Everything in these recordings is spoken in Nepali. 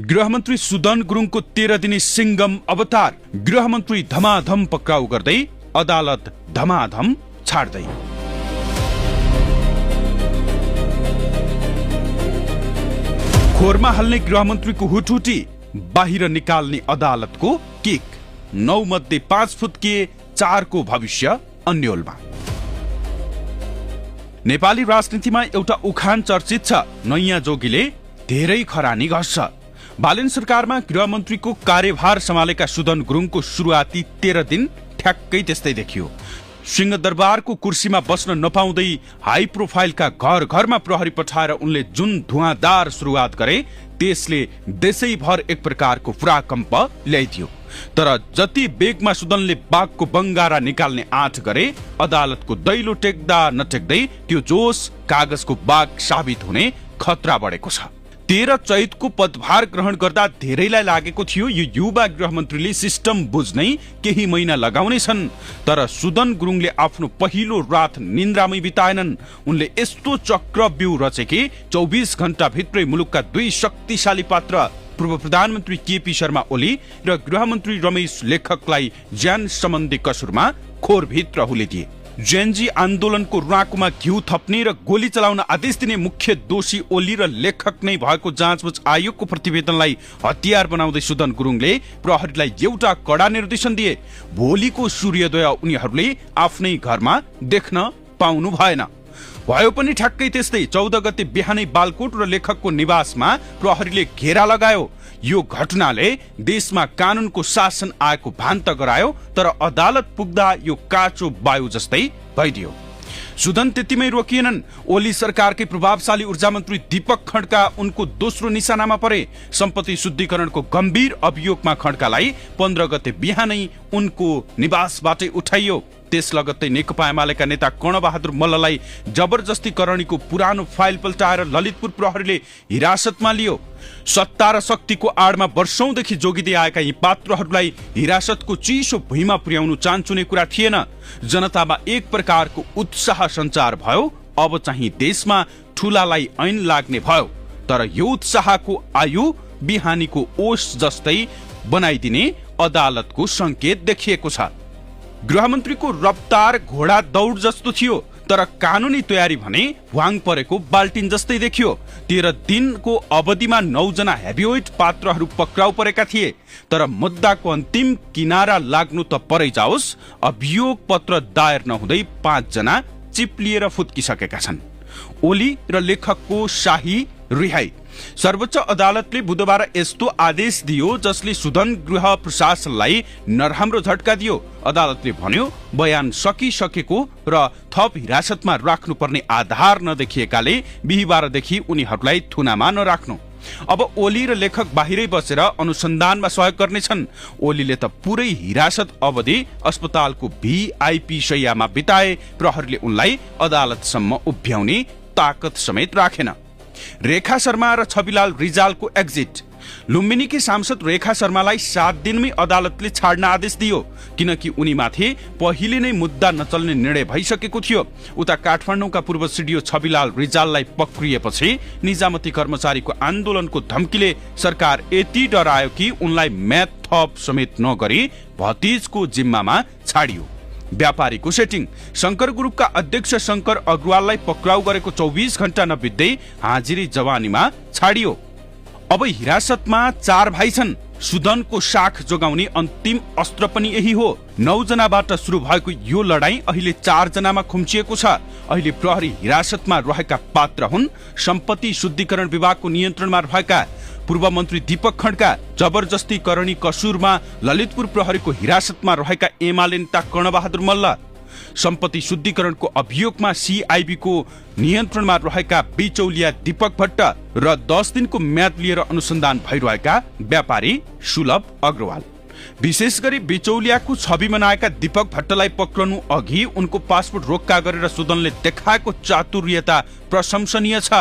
गृहमन्त्री सुदन गुरुङको 13 दिने सिंगम अवतार। गृहमन्त्री धमाधम पक्राउ गर्दै, अदालत धमाधम छाड्दै। खोरमा हाल्ने गृहमन्त्रीको हुटहुटी, बाहिर निकाल्ने अदालतको किक। 9 मध्ये 5 फुत्किए, 4 को भविष्य अन्यलमा। नेपाली राजनीतिमा एउटा उखान चर्चित छ, नैया जोगीले धेरै खरानी घस्छ। बालेन सरकारमा गृहमन्त्रीको कार्यभार सम्हालेका सुदन गुरुङको सुरुवाती 13 दिन ठ्याक्कै त्यस्तै देखियो। सिंहदरबारको कुर्सीमा बस्न नपाउँदै हाई प्रोफाइलका घर घरमा प्रहरी पठाएर उनले जुन धुवाँदार सुरुवात गरे, त्यसले देशैभर एक प्रकारको पुराकम्प ल्याइदियो। तर जति बेगमा सुदनले बाघको बङ्गारा निकाल्ने आँट गरे, अदालतको दैलो टेक्दा नटेक्दै त्यो जोश कागजको बाघ साबित हुने खतरा बढेको छ। 13 चैतको पदभार ग्रहण गर्दा धेरैलाई लागेको थियो यो युवा गृहमन्त्रीले सिस्टम बुझ्नै केही महिना लगाउने छन्। तर सुदन गुरुङले आफ्नो पहिलो रात निन्द्रामै बिताएनन्। उनले यस्तो चक्रव्यूह रचे कि 24 घण्टा भित्रै मुलुकका 2 शक्तिशाली पात्र पूर्व प्रधानमन्त्री केपी शर्मा ओली र गृहमन्त्री रमेश लेखकलाई ज्यान सम्बन्धी कसुरमा खोरभित्र हुलिदिए। जेनजी आन्दोलनको राँकुमा घिउ थप्ने र गोली चलाउन आदेश दिने मुख्य दोषी ओली र लेखक नै भएको जाँचबुझ आयोगको प्रतिवेदनलाई हतियार बनाउँदै सुदन गुरुङले प्रहरीलाई एउटा कडा निर्देशन दिए। भोलिको सूर्योदय उनीहरूले आफ्नै घरमा देख्न पाउनु भएन। भयो पनि ठ्याक्कै त्यस्तै 14 गते बिहानै बालकोट र लेखकको निवासमा प्रहरीले घेरा लगायो। यो घटनाले देशमा कानूनको शासन आएको भान्त गरायो, तर अदालत पुग्दा यो काचो वायु जस्तै भइदियो। सुदन त्यतिमै रोकिएनन्। ओली सरकारकै प्रभावशाली ऊर्जा मन्त्री दीपक खड्का उनको दोस्रो निशानामा परे। सम्पत्ति शुद्धिकरणको गम्भीर अभियोगमा खड्कालाई 15 गते बिहानै उनको निवासबाटै उठाइयो। त्यस लगत्तै नेकपा एमालेका नेता कर्णबहादुर मल्ललाई जबरजस्ती करणीको पुरानो फाइल पल्टाएर ललितपुर प्रहरीले हिरासतमा लियो। सत्ता र शक्तिको आडमा वर्षौंदेखि जोगिँदै आएका यी पात्रहरूलाई हिरासतको चिसो भुइँमा पुर्याउनु चान्चुने कुरा थिएन। जनतामा एक प्रकारको उत्साह सञ्चार भयो। अब चाहिँ देशमा ठूलालाई ऐन लाग्ने भयो। तर यो उत्साहको आयु बिहानीको ओस जस्तै बनाइदिने अदालतको संकेत देखिएको छ। गृहमन्त्रीको रफ्तार घोडा दौड जस्तो थियो, तर कानूनी तयारी भने भ्वाङ परेको बाल्टिन जस्तै देखियो। 13 दिनको अवधिमा 9 जना हेभीवेट पात्रहरू पक्राउ परेका थिए। तर मुद्दाको अन्तिम किनारा लाग्नु त परै जाओस्, अभियोग पत्र दायर नहुँदै 5 जना चिप्लिएर फुत्किसकेका छन्। ओली र लेखकको शाही रिहाई। सर्वोच्च अदालतले बुधबार यस्तो आदेश दियो जसले सुदन गृह प्रशासनलाई नराम्रो झट्का दियो। अदालतले भन्यो बयान सकिसकेको र थप हिरासतमा राख्नुपर्ने आधार नदेखिएकाले बिहीबारदेखि उनीहरूलाई थुनामा नराख्नु। अब ओली र लेखक बाहिरै बसेर अनुसन्धानमा सहयोग गर्नेछन्। ओलीले त पुरै हिरासत अवधि अस्पतालको भिआइपी शैय्यामा बिताए। प्रहरीले उनलाई अदालतसम्म उभ्याउने ताकत समेत राखेन। रेखा शर्मा र छविलाल रिजालको एक्जिट। लुम्बिनीकी सांसद रेखा शर्मालाई 7 दिनमै अदालतले छाड्न आदेश दियो, किनकि उनीमाथि पहिले नै मुद्दा नचल्ने निर्णय भइसकेको थियो। उता काठमाडौँका पूर्व सिडिओ छविलाल रिजाललाई पक्रिएपछि निजामती कर्मचारीको आन्दोलनको धम्कीले सरकार यति डरायो कि उनलाई म्याद थप समेत नगरी भतिजको जिम्मामा छाडियो। व्यापारीको सेटिङ। शंकर ग्रुपका अध्यक्ष शंकर अग्रवाललाई पक्राउ गरेको 24 घण्टा नबित्दै हाजिरी जवानीमा छाडियो। अब हिरासतमा 4 भाइ छन्। सुदनको साख जोगाउने अन्तिम अस्त्र पनि यही हो। 9 जनाबाट सुरु भएको यो लडाईँ अहिले 4 जनामा खुम्चिएको छ। अहिले प्रहरी हिरासतमा रहेका पात्र हुन् सम्पत्ति शुद्धिकरण विभागको नियन्त्रणमा रहेका पूर्व मन्त्री दीपक खड्का, जबरजस्ती करणी कसुरमा ललितपुर प्रहरीको हिरासतमा रहेका एमाले नेता कर्णबहादुर मल्ल, सम्पत्ति शुद्धिकरणको अभियोगमा सीआईबीको नियन्त्रणमा रहेका बिचौलिया दीपक भट्ट र 10 दिनको म्याद लिएर अनुसन्धान भइरहेका व्यापारी सुलभ अग्रवाल। विशेष गरी बिचौलियाको छवि बनाएका दीपक भट्टलाई पक्रनु अघि उनको पासपोर्ट रोक्का गरेर सुदनले देखाएको चातुर्यता प्रशंसनीय छ।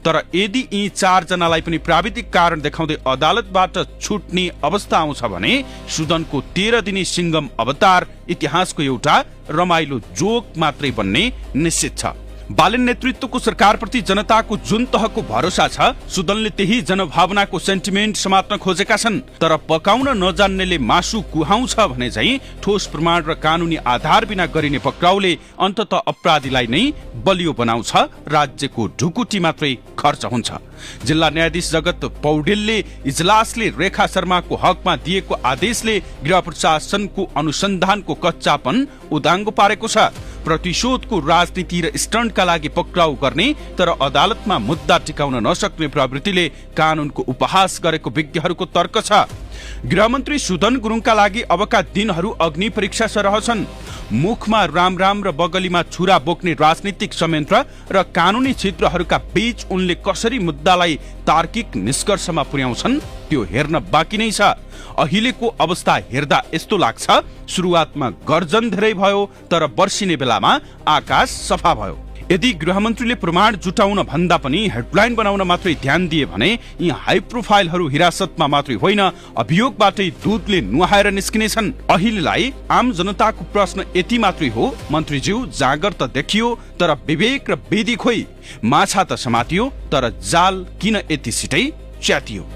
तर यदि यी 4 जनालाई पनि प्राविधिक कारण देखाउँदै अदालतबाट छुट्ने अवस्था आउँछ भने सुदनको 13 दिने सिंगम अवतार इतिहासको एउटा रमाइलो जोक मात्रै बन्ने निश्चित छ। बालेन नेतृत्वको सरकारप्रति जनताको जुन तहको भरोसा छ, सुदनले त्यही जनभावनाको सेन्टिमेन्ट समात्न खोजेका छन्। तर पकाउन नजान्नेले मासु कुहाउँछ भने चाहिँ ठोस प्रमाण र कानुनी आधार बिना गरिने पक्राउले अन्ततः अपराधीलाई नै बलियो बनाउँछ, राज्यको ढुकुटी मात्रै खर्च हुन्छ। जिल्ला न्यायाधीश जगत पौडेलले इजलासले रेखा शर्माको हकमा दिएको आदेशले गृह प्रशासनको अनुसन्धानको कच्चापन उदाङ्गो पारेको छ। प्रतिशोधको राजनीति र स्टन्टका लागि पक्राउ गर्ने तर अदालतमा मुद्दा टिकाउन नसक्ने प्रवृत्तिले कानूनको उपहास गरेको विज्ञहरूको तर्क छ। गृहमन्त्री सुदन गुरुङका लागि अबका दिनहरू अग्नि परीक्षा सरह छन्। मुखमा राम राम र बगलीमा छुरा बोक्ने राजनीतिक संयन्त्र र कानूनी क्षेत्रहरूका बीच उनले कसरी मुद्दालाई तार्किक निष्कर्षमा पुर्याउँछन् त्यो हेर्न बाँकी नै छ। अहिलेको अवस्था हेर्दा यस्तो लाग्छ, सुरुवातमा गर्जन धेरै भयो तर बर्सिने बेलामा आकाश सफा भयो। यदि गृहमन्त्रीले प्रमाण जुटाउन भन्दा पनि हेडलाइन बनाउन मात्रै ध्यान दिए भने यी हाई प्रोफाइलहरू हिरासतमा मात्रै होइन, अभियोगबाटै दूधले नुहाएर निस्किनेछन्। अहिलेलाई आम जनताको प्रश्न यति मात्रै हो, मन्त्रीज्यू जागर त देखियो तर विवेक र विधि खोइ, माछा त समातियो तर जाल किन यति छिटै च्यातियो।